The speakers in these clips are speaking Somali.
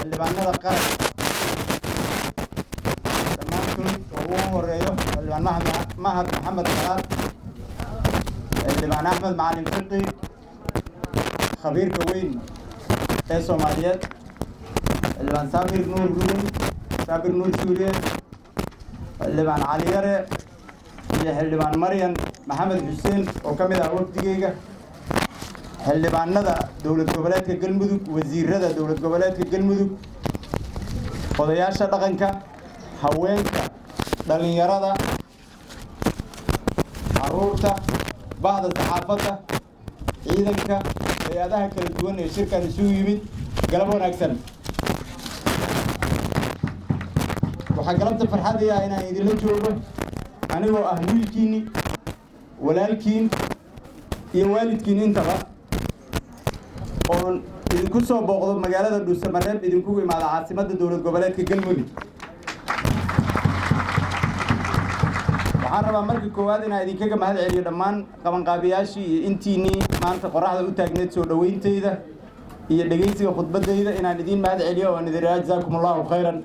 Xildhibaanada qaranka dhammaantood oo ugu horeeyo Xildhibaan Mahad Maxamed Salaad, Xildhibaan Axmed Macalin Fiqi, khabiirka weyn ee Soomaaliyeed, Xildhibaan Saabir Nuur Ruun, Saabir Nuur Suuriye, Xildhibaan Cali Yare iyo Xildhibaan Maryan Maxamed Xuseen oo ka mid ah wafdigeyga, xildhibaanada dowlad goboleedka Galmudug, wasiirada dowlad goboleedka Galmudug, odayaasha dhaqanka, haweenka, dhallinyarada, caruurta, bahda saxaafadda, ciidanka, hay-adaha kala duwan ee shirkan isugu yimid, galab wanaagsan. Waxaa galabta farxadaya inaan idinla joogo anigoo ah wiilkiinni, walaalkiin iyo waalidkiin intaba, oon idinku soo booqdo magaalada Dhuusamareeb, idinkugu imaada caasimadda dowlad goboleedka Galmudug. Waxaan rabaa marka koowaad inaan idinkaga mahad celiyo dhammaan qabanqaabiyaashii iyo intiinnii maanta qoraxda u taagneed soo dhowayntayda iyo dhegaysiga khudbaddayda, inaan idiin mahad celiyo oon idin iraa jazaakum Allahu khayran.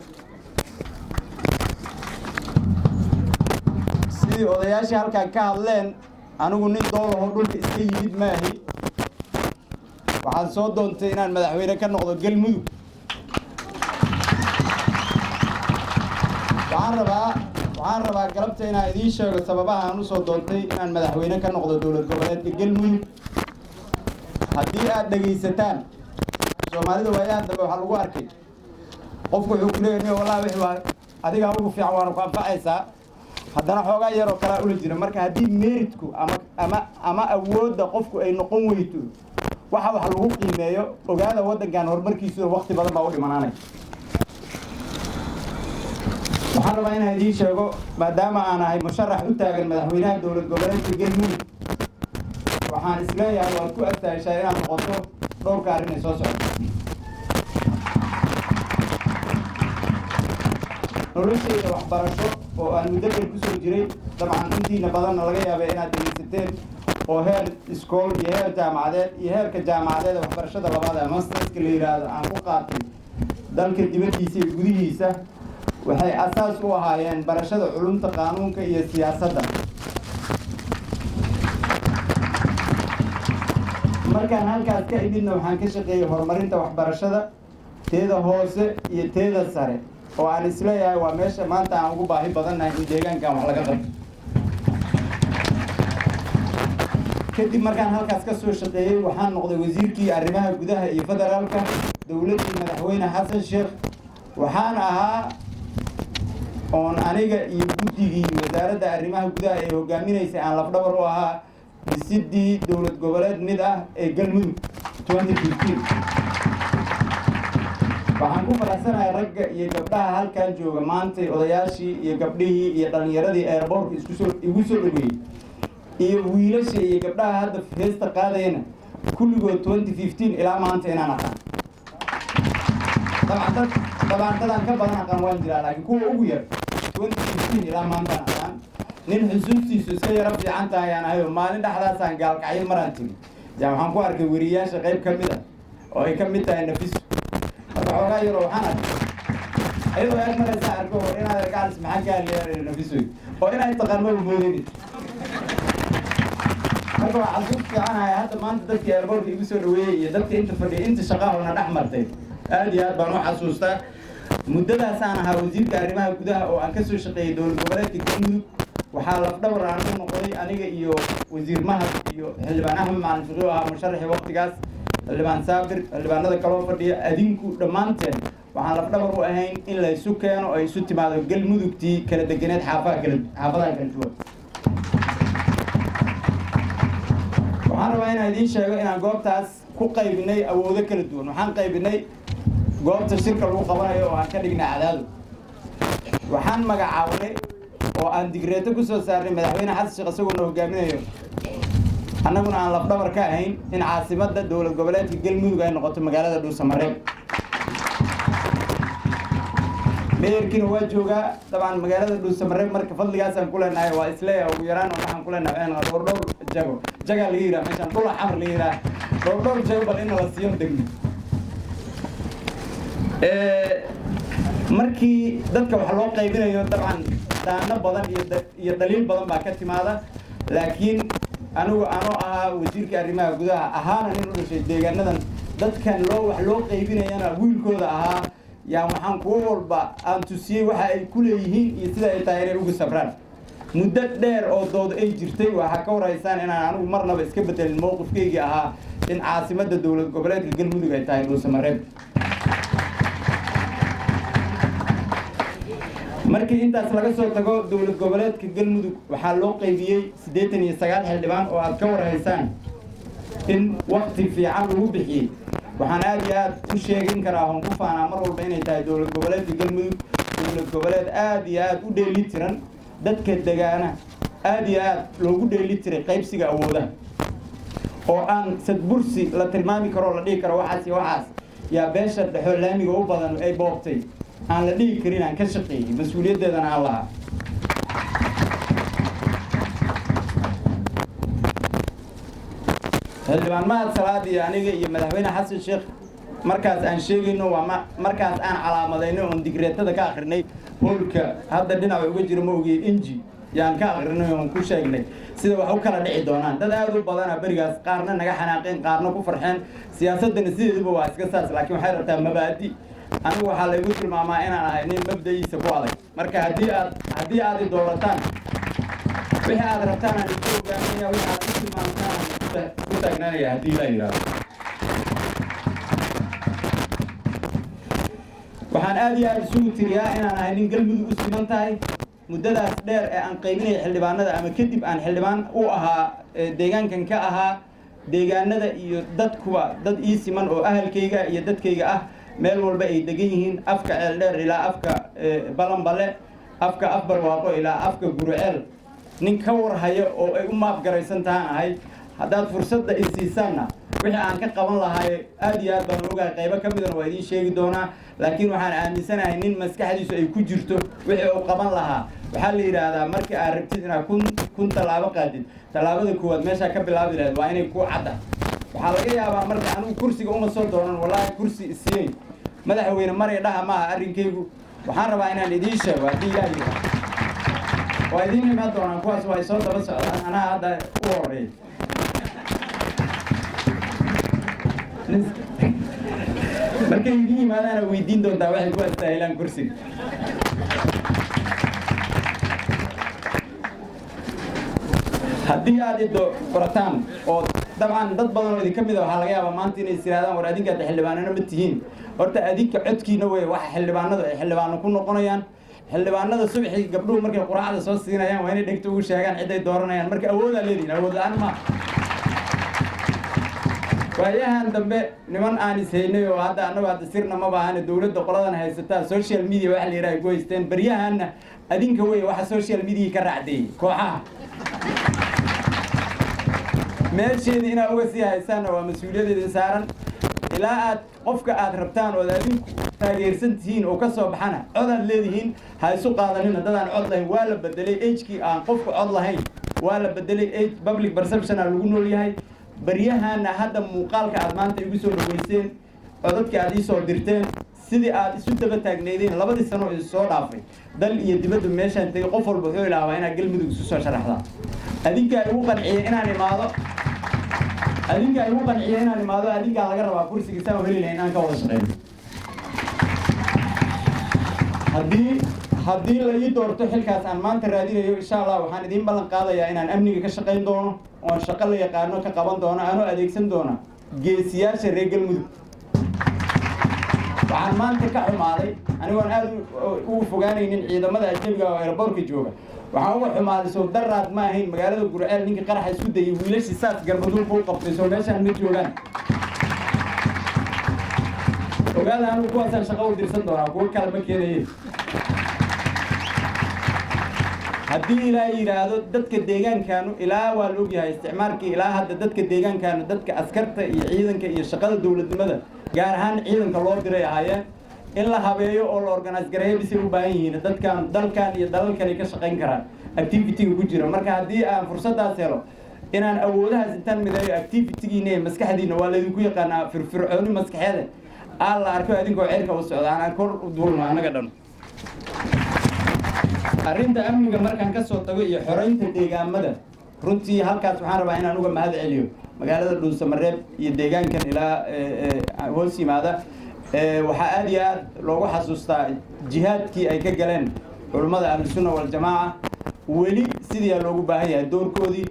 Sidii odayaashii halkaan ka hadleen, anigu nin doolahoo dhulka iska yimid maahi. Waxaan soo doontay inaan madaxweyne ka noqdo Galmudug. Waxaan rabaa galabta inaan idiin sheego sababaha aan usoo doontay inaan madaxweyne ka noqdo dowlad goboleedka Galmudug. Haddii aad dhegaysataan Soomaalida waayahan dambe, waxaa lagu arkay qofku wuxuu ku leeyahay, wallahi wixii waa adigaa ugu fiican, waana ku anfacaysaa, haddana xoogaa yaroo kalaa ula jira. Marka haddii meritku ama awoodda qofku ay noqon weyto waxa wax lagu qiimeeyo, ogaada waddankan horumarkiisuna wakti badan baa u dhimanaanaya. Waxaan rabaa inaan idiin sheego, maadaama aan ahay musharax u taagan madaxweynaha dowlad goboleedka Galmudug, waxaan isleeyahay waad ku astaashaa inaad noqoto dhowrka arrin ay soo socoto. Noloshayda waxbarasho oo aan muddo dheer kusoo jiray, dabcan intiina badanna laga yaabay inaad dhegaysateen, oo heer iskool iyo heer jaamacadeed iyo heerka jaamacadeed waxbarashada labaad ee masterska la yidhaahdo aan ku qaatay dalka dibaddiisa iyo gudihiisa, waxay asaas u ahaayeen barashada culumta qaanuunka iyo siyaasadda. Markaan halkaas ka imidna, waxaan ka shaqeeyey horumarinta waxbarashada, teeda hoose iyo teeda sare, oo aan isleeyahay waa meesha maanta aan ugu baahi badannahay in deegaankan wax laga qabto. Kadib markaan halkaas ka soo shaqeeyey, waxaan noqday wasiirkii arrimaha gudaha iyo federaalka dowladdii Madaxweyne Xasan Sheekh. Waxaan ahaa oon aniga iyo guddigii wasaaradda arrimaha gudaha ee hogaaminaysay aan lafdhabar u ahaa dhisidii dowlad goboleed mid ah ee Galmudug. Waxaan ku faraxsanahay ragga iyo gabdhaha halkan jooga maantay, odayaashii iyo gabdhihii iyo dhallinyaradii airboortka iskusoo igu soo dhaweeyey, iyo wiilasha iyo gabdhaha hadda heesta qaadayana, kulligood 2015 ilaa maanta inaan aqaan. Dabcan dad dabcan dadaan ka badan aqaan waan jiraa, laakiin kuwa ugu yar 2015 ilaa maantaan aqaan. Nin xusuustiisu iska yaro fiican tahay aan ahayo. Maalin dhexdaasaan Gaalkacyo maraan tegi yaa waxaan ku arkay weriyaasha qayb ka mid ah oo ay ka mid tahay Nafiso. Marka xoogaa yaroo waxaan arkay ayadoo eeg maraysaa arko oo inaad gacalis maxaan ka hadlayaa Nafisoy oo inay taqaan maba moodayni. Marka waa xasuus fiicanahay. Hadda maanta dadkii airboortka igu soo dhaweeyey iyo dadka inta fadhiyay, inta shaqahona dhex martay, aad iyo aad baan u xasuustaa. Muddadaasaan ahaa wasiirka arrimaha gudaha oo aan ka soo shaqeeyey dowlad goboleedka Galmudug, waxaa lafdhabar aan u noqday aniga iyo wasiir Mahad iyo Xildhibaan Axmed Macalin Fiqi oo ahaa musharaxii waqtigaas, Xildhibaan Saabir, xildhibaanada kaloo fadhiya, adinku dhammaanteen, waxaan lafdhabar u ahayn in la isu keeno oo ay isu timaado Galmudugtii kala deganeed xaafaha kala xaafadaha kala duwan. Waxaan rabaa inaan idiin sheego inaan goobtaas ku qaybinay awoodo kala duwan. Waxaan qaybinay goobta shirka lagu qabanayo oo aan ka dhignay Cadaado. Waxaan magacaabnay oo aan digreeto ku soo saarnay Madaxweyne Xasan Sheekh isagoona hogaaminayo, annaguna aan lafdhabar ka ahayn, in caasimadda dowlad goboleedka Galmudug ay noqoto magaalada Dhuusamareeb. Meeyarkiina waa joogaa dabcan magaalada Dhuusamareeb. Marka fadligaasaan ku leenahay waa isleeyahay ugu yaraan oo waxaan ku leenahay dhowr dhowr jago, jagaa laga yidhaha meeshaan dhula xamar laga yidhaha, dhowr dhowr jago bal in la siiyo degmo. Markii dadka wax loo qaybinayo, dabcan daano badan iyo daliil badan baa ka timaada, laakiin anigu anoo ahaa wasiirka arrimaha gudaha ahaana nin u dhashay deegaanadan, dadkan loo wax loo qaybinayana wiilkooda ahaa, yaa waxaan kuwo walba aan tusiyey waxa ay ku leeyihiin iyo sida ay tahay inay ugu sabraan. Muddo dheer oo dood ay jirtay, waxaa ka warhaysaan inaan anigu marnaba iska bedelin mowqifkeygii ahaa in caasimadda dowlad goboleedka Galmudug ay tahay Dhuusamareeb. Markii intaas laga soo tago, dowlad goboleedka Galmudug waxaa loo qaybiyey 89 xildhibaan oo aad ka warhaysaan in wakti fiican lagu bixiyey. Waxaan aad iyo aad u sheegin karaa oon ku faanaa mar walba inay tahay dowlad goboleedka Galmudug dowlad goboleed aad iyo aad u dheeli tiran, dadka degaana aad iyo aad loogu dheeli tiray qaybsiga awoodaha, oo aan sadbursi la tilmaami karo, la dhihi karo waxaas iyo waxaas yaa beesha dhexoo laamiga u badan ay boobtay aan la dhihi karin. Aan ka shaqeeyey, mas-uuliyaddeedana aan lahaa. Xildhibaan Mahad Salaad iyo aniga iyo Madaxweyne Xasan Sheekh markaas aan sheegayno waa markaas aan calaamadaynay oon digreetada ka akrinay howlka hadda dhinaca uga jiro ma ogiye inji yaan ka akrinay oon ku sheegnay sida wax u kala dhici doonaan. Dad aad u badana berigaas qaarna naga xanaaqeen, qaarna ku farxeen. Siyaasaddana sideeduba waa iska saas, laakiin waxay rabtaa mabaadi. Anigu waxaa laygu tilmaamaa inaan ahay nin mabda'iisa ku adag. Marka haddii aad i doorataan, wixii aad rabtaan aan isku hogaaminaya, wixii aad ku tilmaamtaan aan ku taagnaanaya, haddii Ilaa yidhaahdo. Waxaan aad iyo aad isugu tiriyaa inaan ahay nin Galmudug u siman tahay. Muddadaas dheer ee aan qaybinaya xildhibaanada ama kadib aan xildhibaan u ahaa deegaankan ka ahaa, deegaanada iyo dadkuba dad ii siman oo ahalkayga iyo dadkayga ah, meel walba ay degan yihiin, afka Ceeldheer ilaa afka Balanbale, afka Afbarwaaqo ilaa afka Guruceel, nin ka warhaya oo ay u maafgaraysan tahaan ahay. Haddaad fursadda i siisaanna, wixii aan ka qaban lahaay aad iyo aad baan ogahay, qaybo ka midana waa idiin sheegi doonaa. Laakiin waxaan aaminsanahay nin maskaxdiisu ay ku jirto wixii uu qaban lahaa. Waxaa la yidhaahdaa, markii aad rabtid inaad 1000 tallaabo qaadid, tallaabada koowaad meeshaa ka bilaabi lahayd waa inay kuu cadda. Waxaa laga yaabaa marka anigu kursiga uma soo doonan, wallaahi kursi isiyey madaxweyne maray dhaha maaha arrinkaygu. Waxaan rabaa inaan idiin sheego, haddii Ilaah yidhaahdo, waa idiin imaan doonaan kuwaas, waa soo daba socdaan, anaa hadda u horeey. Markay idiin yimaadaana weydiin doontaa waxay ku astaahilaan kursiga. Haddii aad ido barataan oo dabcan dad badan oo idinka mid a waxaa laga yaabaa maanta inay is yidhahdaan, "War, adinka hadda xildhibaanana ma tihiin." Horta adinka codkiina wey waxa xildhibaanadu ay xildhibaano ku noqonayaan. Xildhibaanada subaxii gabdhuhu markay quraacda soo siinayaan waa inay dhegta ugu sheegaan ciday dooranayaan. Marka awoodaa leedihin, awood la-aan ma. Waayahan dambe niman aan ishaynay oo hadda annagu hadda sirna ma baahane, dowladda qoladan haysataa social media waxa la yidhaha ay ku haysteen baryahanna. Adinka wey waxa social media ka raacdeeyey kooxaha meesheedii inaad uga sii haysaanna waa mas-uuliyaddeeda saaran. Ilaa aad qofka aad rabtaan ood adinku taageersan tihiin oo ka soo baxana, cod aad leedihiin, ha isu qaadanina dadaan cod lahayn. Waa la bedelay age-kii aan qofku cod lahayn, waa la bedelay age. Public perception aa lagu nool yahay baryahana. Hadda muuqaalka aad maanta igu soo dhaweyseen, codadka aad iisoo dirteen, sidii aad isu daba taagnaydeen labadii sano isu soo dhaafay, dal iyo dibadda meeshaan tegey, qof walba wuxuu ilaabaa inaad Galmudug isu soo sharaxdaa. Adinkaa igu qanciyey inaan imaado, adinkaa igu qanciyey inaan imaado. Adinkaa laga rabaa kursiga saan heli lahayn inaan ka wada shaqeyno. Haddii la ii doorto xilkaas aan maanta raadinayo, insha Allah waxaan idiin ballan qaadayaa inaan amniga ka shaqayn doono oon shaqo la yaqaano ka qaban doono, anoo adeegsan doona geesiyaasha reer Galmudug. Waxaan maanta ka xumaaday, anigoon aad ugu fogaanaynin ciidamada ajnabiga oo airport-ka jooga, waxaan uga xumaaday, soo daraad ma ahayn magaalada Gurceel ninkii qaraxa isku dayay wiilashii saas garbaduulka u qabtay? Soo meeshaan ma joogaan? Ogaada, anigu kuwaasaan shaqo u dirsan doonaa, kuwo kale ma keenaye, haddii Ilaa yidhaahdo. Dadka deegaankaanu ilaa waa la ogyahay isticmaalkii ilaa hadda dadka deegaankaanu dadka askarta iyo ciidanka iyo shaqada dowladnimada, gaar ahaan ciidanka loo diray ahaayeen. In la habeeyo oo la organise gareeyo bisay u baahan yihiin dadkan. Dalkan iyo dalal kale ka shaqayn karaan activity-ga ku jira. Marka haddii aan fursaddaas helo inaan awoodahaas intaan mideeyo, activity-giina iyo maskaxdiina waa laydinku yaqaanaa firfircooni maskaxeeda, Aan la arko adinkoo cirka u socda, aan kor u duulno annaga dhan. Arrinta amniga markaan ka soo tago iyo xoreynta deegaamada, runtii halkaas waxaan rabaa inaan uga mahad celiyo magaalada Dhuusamareeb iyo deegaankan ilaa hoos yimaada. Waxaa aad iyo aad loogu xasuustaa jihaadkii ay ka galeen culummada Ahlusunna Waljamaaca. Weli sidiiyaa loogu baahan yahay doorkoodii.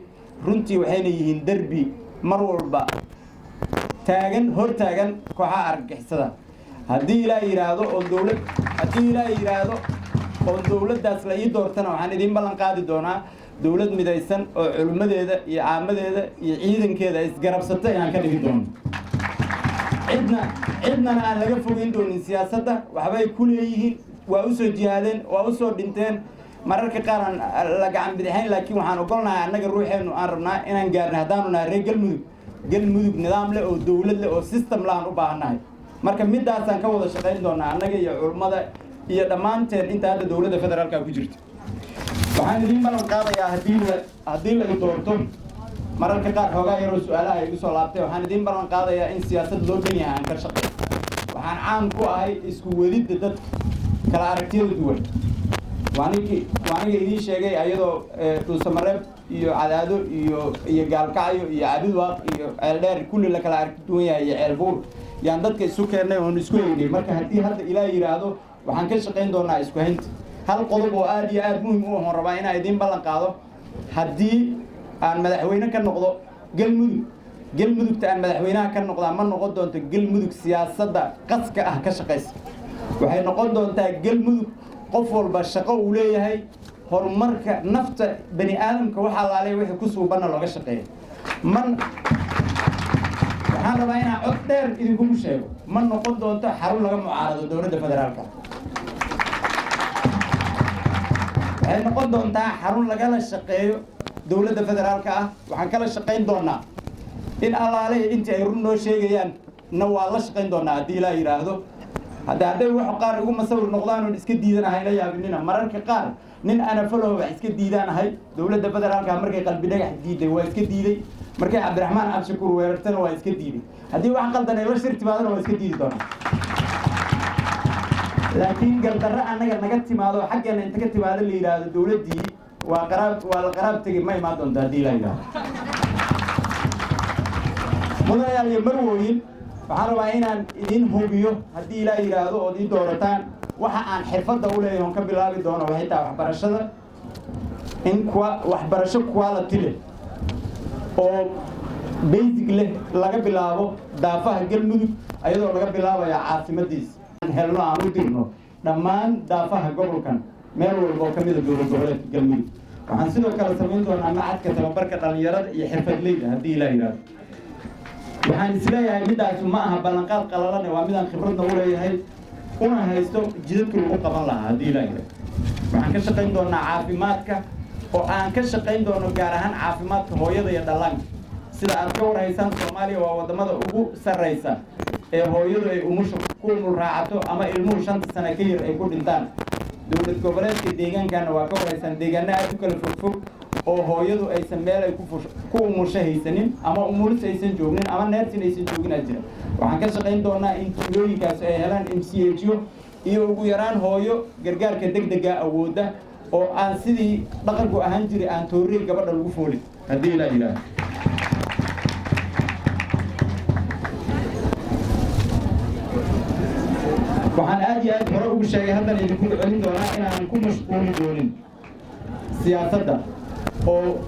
Runtii waxayna yihiin derbi mar walba taagan, hor taagan kooxaha argagixisada. Haddii Ilaah yidhaahdo oo dowlad, haddii Ilaah yidhaahdo oo dowladdaas la ii doortana, waxaan idiin ballan qaadi doonaa dowlad midaysan oo culimmadeeda iyo caamadeeda iyo ciidankeeda isgarabsata inaan ka dhigi doono, cidnana aan laga fogeyn doonin. Siyaasadda waxbay ku leeyihiin, waa usoo jihaadeen, waa usoo dhinteen, mararka qaar aan la gacan bidixayn, laakiin waxaan ogolnahay annaga ruuxeennu aan rabnaa inaan gaarnay, haddaanu nahay reer Galmudug, Galmudug nidaam leh oo dowlad leh oo system lahaan u baahannahay. Marka midaasaan ka wada shaqayn doonaa annaga iyo culummada iyo dhammaanteen inta hadda dowladda federaalka ku jirta. Waxaan idiin ballan qaadayaa haddii la i doorto, mararka qaar xoogaa yaroo su-aalaha igu soo laabtay, waxaan idiin ballan qaadayaa in siyaasad loo dhan yahay aan ka shaqeeyo. Waxaan caan ku ahay isku wadidda dadka kala aragtiyada duwan. Waa ninkii, waa aniga idiin sheegay, ayadoo Dhuusamareeb iyo Cadaado iyo Gaalkacyo iyo Cabidwaaq iyo Ceeldheer kulli la kala aragti duwan yahay iyo Ceelbuur, yaan dadka isu keennay oon isku egnay. Marka haddii hadda Ilaah yidhaahdo, waxaan ka shaqayn doonaa isku haynta. Hal qodob oo aad iyo aad muhim u ahoon rabaa inaan idiin ballan qaado: haddii aan madaxweyne ka noqdo Galmudug, Galmudugta aan madaxweynaha ka noqdaa ma noqon doonto Galmudug siyaasadda qaska ah ka shaqaysa. Waxay noqon doontaa Galmudug qof walba shaqo uu leeyahay, horumarka nafta bani aadamka waxa alaalay wixii ku suubanna looga shaqeeya. Man waxaan rabaa inaan cod dheer idinkugu sheego, ma noqon doonto xarun laga mucaarado dowladda federaalka. Waxay noqon doontaa xarun lagala shaqeeyo dowladda federaalka ah. Waxaan kala shaqayn doonaa in allaale intii ay run noo sheegayaan na waa la shaqayn doonaa, haddii Ilaa yidhaahdo. Hadday wax qaar igu masawir noqdaan oon iska diidanahay, la yaabinina. Mararka qaar nin anafaloho wax iska diidaanahay. Dowladda federaalka markay Qalbi Dhagax diiday, waa iska diiday. Markay Cabdiraxmaan Cabdishakuur weerartana, waa iska diiday. Haddii wax qaldan ay la shir timaadana, waa iska diidi doonaa. Laakiin gardarro annaga naga timaado, xaggeena inta ka timaado la yidhaahdo dowladdii waa qaraab, waa la qaraab tegey, ma imaan doonto, haddii la yidhaahdo. Mudanayaal iyo marwooyin, waxaan rabaa inaan idin hubiyo, haddii Ilaa yidhaahdo ood ii doorataan, waxa aan xirfadda u leeyahay oon ka bilaabi doono waxay tahay waxbarashada, in kuwa waxbarasho quality leh oo basic leh laga bilaabo daafaha Galmudug, ayadoo laga bilaabayo caasimadiisa helno aan u dirno dhammaan daafaha gobolkan, meel walba oo ka mida dowlad goboleedka Galmudug. Waxaan sidoo kale samayn doonaa macadka tababarka dhallinyarada iyo xirfadleyda, haddii Ilaa yidhaahdo. Waxaan isleeyahay midaasu ma aha ballanqaad qalalane, waa midaan khibradna u leeyahay una haysto jidadka lagu qaban lahaa, haddii Ilaa yidhaahdo. Waxaan ka shaqayn doonaa caafimaadka, oo aan ka shaqayn doono gaar ahaan caafimaadka hooyada iyo dhallaanka. Sida aad ka warhaysaan, Soomaaliya waa waddamada ugu sarraysa ee hooyadu ay umusha ku umul raacato ama ilmuhu 5-ta sana ka yar ay ku dhintaan. Dowlad goboleedka deegaankana waa ka warhaysaan, deegaano aad u kala fogfog oo hooyadu aysan meel ay ku umusho haysanin ama umulis aysan joognin ama nursing aysan joogin aa jira. Waxaan ka shaqayn doonaa in tuulooyinkaas ay helaan MCH-yo iyo ugu yaraan hooyo gargaarka degdega awoodda, oo aan sidii dhaqanku ahaan jiray aan toorrey gabadha lagu foolin, haddii Ilaa yidhaahdo. Waxaan aad iyo aad hore ugu sheegay, haddana idinku celin doonaa, inaanan ku mashquuli doonin siyaasadda, oo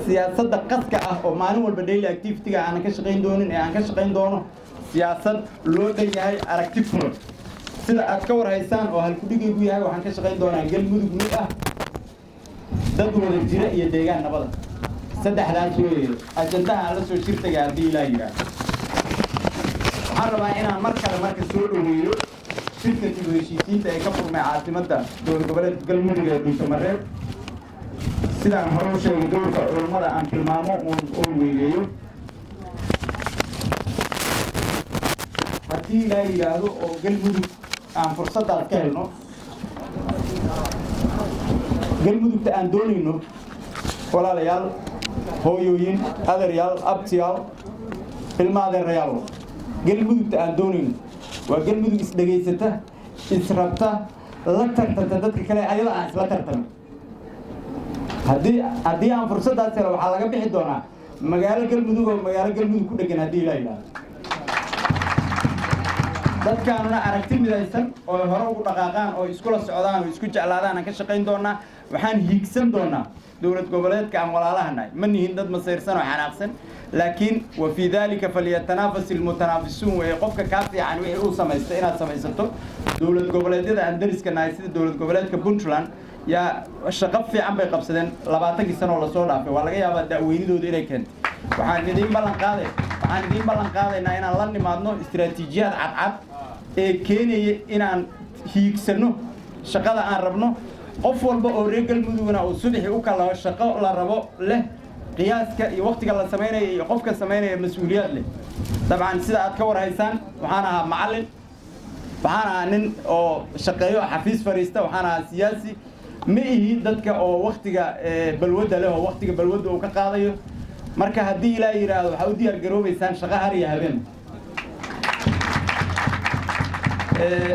siyaasadda qaska ah oo maalin walba daily activity-ga aanan ka shaqayn doonin, ee aan ka shaqayn doono siyaasad loo dhan yahay, aragti furan. Sida aad ka warhaysaan oo halkudhigaygu yahay, waxaan ka shaqayn doonaa Galmudug mid ah, dad wada jira iyo deegaan nabada. Saddexdaas weeye ajandaha aan la soo shirtaga, haddii Ilaa yidhaahdo. Waxaan rabaa inaan mar kale marka soo dhoweeyo shirka dib u heshiisiinta ee ka furmay caasimadda dowlad goboleedka Galmudug ee Dhuusamareeb. Sidaan hore u sheegay, dowlka culummada aan tilmaamo uun oon weyneeyo, haddii Ilaa yidhaahdo, oo Galmudug aan fursaddaas ka helno, Galmudugta aan doonayno. Walaalayaal, hooyooyin, adeeryaal, abtiyaal, ilma adeerayaal, Galmudugta aan doonayno Waa Galmudug isdhegaysata, israbta, la tartanta dadka kale, ayada aan isla tartamo. Haddii aan fursaddaas helo, waxaa laga bixi doonaa magaalo Galmudug oo magaalo Galmudug ku dhegan, haddii Ilaa yidhaahdo. Dadkaanuna aragti midaysan oo hore ugu dhaqaaqaan oo iskula socdaan oo isku jeclaadaan aan ka shaqayn doonaa. Waxaan hiigsan doonaa dowlad goboleedka aan walaalaha nahay. Ma nihin dad masayrsan oo xanaaqsan, laakiin wa fii daalika falyatanaafas ilmutanaafisuun weeye. Qofka kaa fiican wixii uu samaysta inaad samaysato. Dowlad goboleedyada aan dariska nahay, sida dowlad goboleedka Puntland, yaa shaqo fiican bay qabsadeen 20kii sano oo lasoo dhaafay. Waa laga yaabaa da'weynidooda inay keentay. Waxaan idiin ballan qaadaynaa inaan la nimaadno istiraatiijiyaad cadcad ee keenaya inaan hiigsanno shaqada aan rabno, qof walba oo reer Galmudugna uu subaxii u kalaho shaqo la rabo leh, qiyaaska iyo waqtiga la samaynaya iyo qofka samaynaya mas-uuliyaad leh. Dabcan, sida aad ka war haysaan, waxaan ahaa macallin, waxaan ahaa nin oo shaqeeyo, xafiis fadhiista, waxaan ahaa siyaasi. Ma ihi dadka oo waktiga balwadda leh oo waktiga balwadda uu ka qaadayo. Marka haddii Ilaa yidhaahdo, waxaa u diyaar garoobaysaan shaqo har iyo habeen.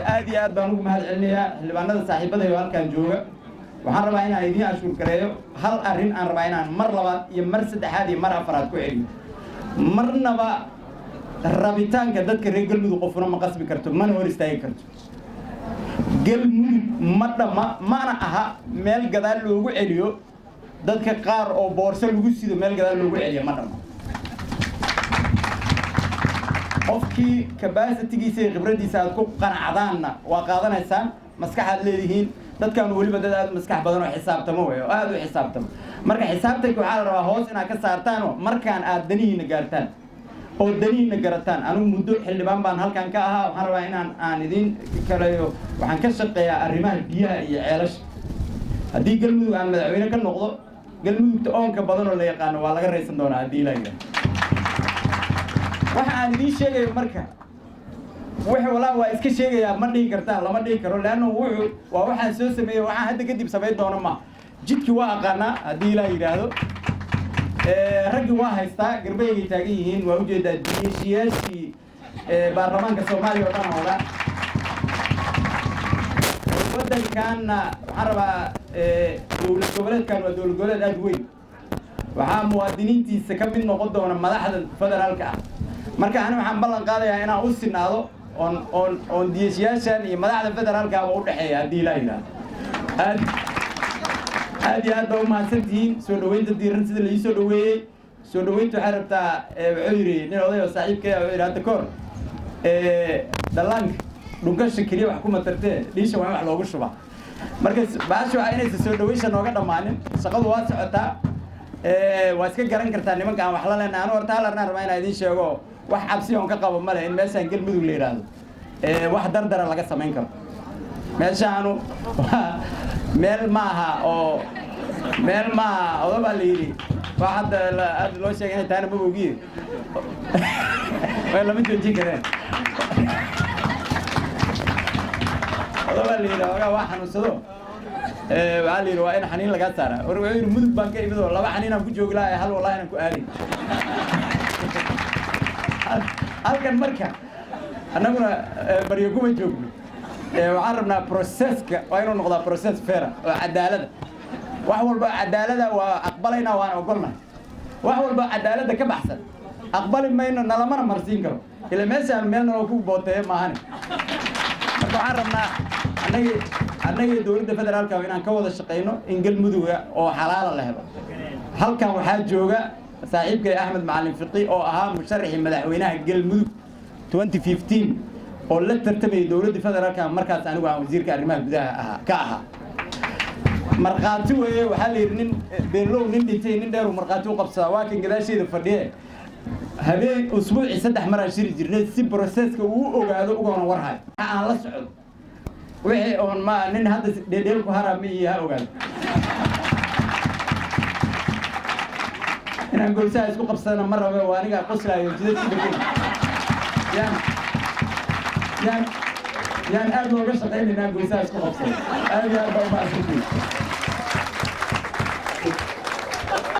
Aad iyo aad baan ugu mahad celinayaa xildhibaanada saaxiibaday oo halkaan jooga. Waxaan rabaa inaan idiin ashuur gareeyo hal arrin. Aan rabaa inaan mar labaad iyo mar saddexaad iyo mar afaraad ku celiyo: marnaba rabitaanka dadka reer Galmudug qofuna ma qasbi karto, mana hor istaagi karto. Galmudug ma dhamma, mana aha meel gadaal loogu celiyo dadka qaar oo boorso lagu sido. Meel gadaal loogu celiyo ma dhamma. Qofkii capacity-giisa iyo khibraddiisa aad ku qanacdaanna waa qaadanaysaan. Maskaxaad leedihiin. Dadkan weliba dad aad u maskax badan oo xisaabtamo wey, oo aad u xisaabtamo. Marka xisaabtanka waxaa la rabaa hoos inaad ka saartaanoo markaan aad danihiina gaartaan oo danihiina garataan. Anigu muddo xildhibaan baan halkan ka ahaa. Waxaan rabaa inaan aan idiin kaleeyo, waxaan ka shaqeeyaa arrimaha biyaha iyo ceelasha. Haddii Galmudug aan madaxweyne ka noqdo, Galmudugta oonka badan oo la yaqaano waa laga raysan doonaa, haddii Ilaa yidhaahdo. Waxa aan idiin sheegayo marka wixii walaa waa iska sheegayaa ma dhihi kartaan, lama dhihi karo, leanna wuxuu waa waxaan soo sameeyey, waxaan hadda kadib samayn doono ma jidkii waa aqaanaa, haddii Ilaa yidhaahdo. Raggii waa haystaa, garbaygay taagan yihiin, waa ujeedaa diyeshiyaashii baarlamaanka Soomaaliya oo dhan wada waddankaanna. Waxaan rabaa, dowlad goboleedkan waa dowlad goboleed aada weyn. Waxaa muwaadiniintiisa ka mid noqon doona madaxda federaalka ah. Marka ani waxaan ballan qaadayaa inaan u sinaado oon diyeshiyaashan iyo madaxda federaalkaaba u dhexeeya, haddii Ilaa yidhaahdo. Aad aad iyo aad baa umahadsan tihiin soo dhaweynta diiran sida la ii soo dhaweeyey. Soo dhaweynta waxay rabtaa, wuxuu yidhi nin oday oo saaxiibkay, wuxuu yidhi hadda kahor, dhallaanka dhunkasha keliya wax kuma tartee, dhiisha waa in wax loogu shubaa. Marka baasha waa inaysan soo dhaweysha nooga dhammaanin. Shaqadu waa socotaa. Waa iska garan kartaa nimanka aan wax la leenahay. Anu horta hal arrinaan rabaa inaan idiin sheego: wax cabsi oon ka qabo male in meeshaan Galmudug la yidhaahdo wax dardara laga samayn karo. Meeshaanu waa meel ma aha oo meel ma aha. Oda baa la yidhi, wax hadda aad loo sheegay inay tahayna maba ogiye, way lama joojin kareen. Oda baa la yidhi, ogaa waa xanuunsado, waxaa la yidhi waa in xaniin lagaa saaraa. War wuxuu yidhi, Mudug baan ka imid oo laba xaniin aan ku joogi lahaa, hal wallahi inaan ku aaday halkan. Marka annaguna baryo kuma joogno. Waxaan rabnaa process-ka waa inuu noqdaa process fair oo cadaalada. Wax walba cadaalada waa aqbalaynaa, waan ogolnahay. Wax walba cadaaladda ka baxsan aqbali mayno, nalamana marsiin karo, ila meeshaan meel naloo ku booteeyo maahane. Marka waxaan rabnaa annagii dowladda federaalka inaan ka wada shaqayno in Galmuduga oo xalaala la helo. Halkan waxaa jooga saaxiibkay Axmed Macalin Fiqi oo ahaa musharaxii madaxweynaha Galmudug 2015 oo la tartamayay dowladda federaalka. Markaas anigu aan wasiirka arrimaha gudaha ahaa ka ahaa. Markhaati weeye. Waxaa la yidhi nin beenlow nin dhintay nin dheer uu markhaati u qabsadaa. Waa kan gadaasheeda fadhiye. Habeen usbuucii saddex maraan shiri jirnay si process-ka uu u ogaado ugana warhayo waxa aan la socdo. Wixii oon ma nin hadda dheedheel ku haraa ma iyo ha ogaado inaan goysaha isku qabsadana ma rabe. Waa aniga qoslaayo jidadku dhegan. Yaan aad looga shaqayn inaan goysaha isku qabsado. Aad iyo aad baa umahadsantihiin.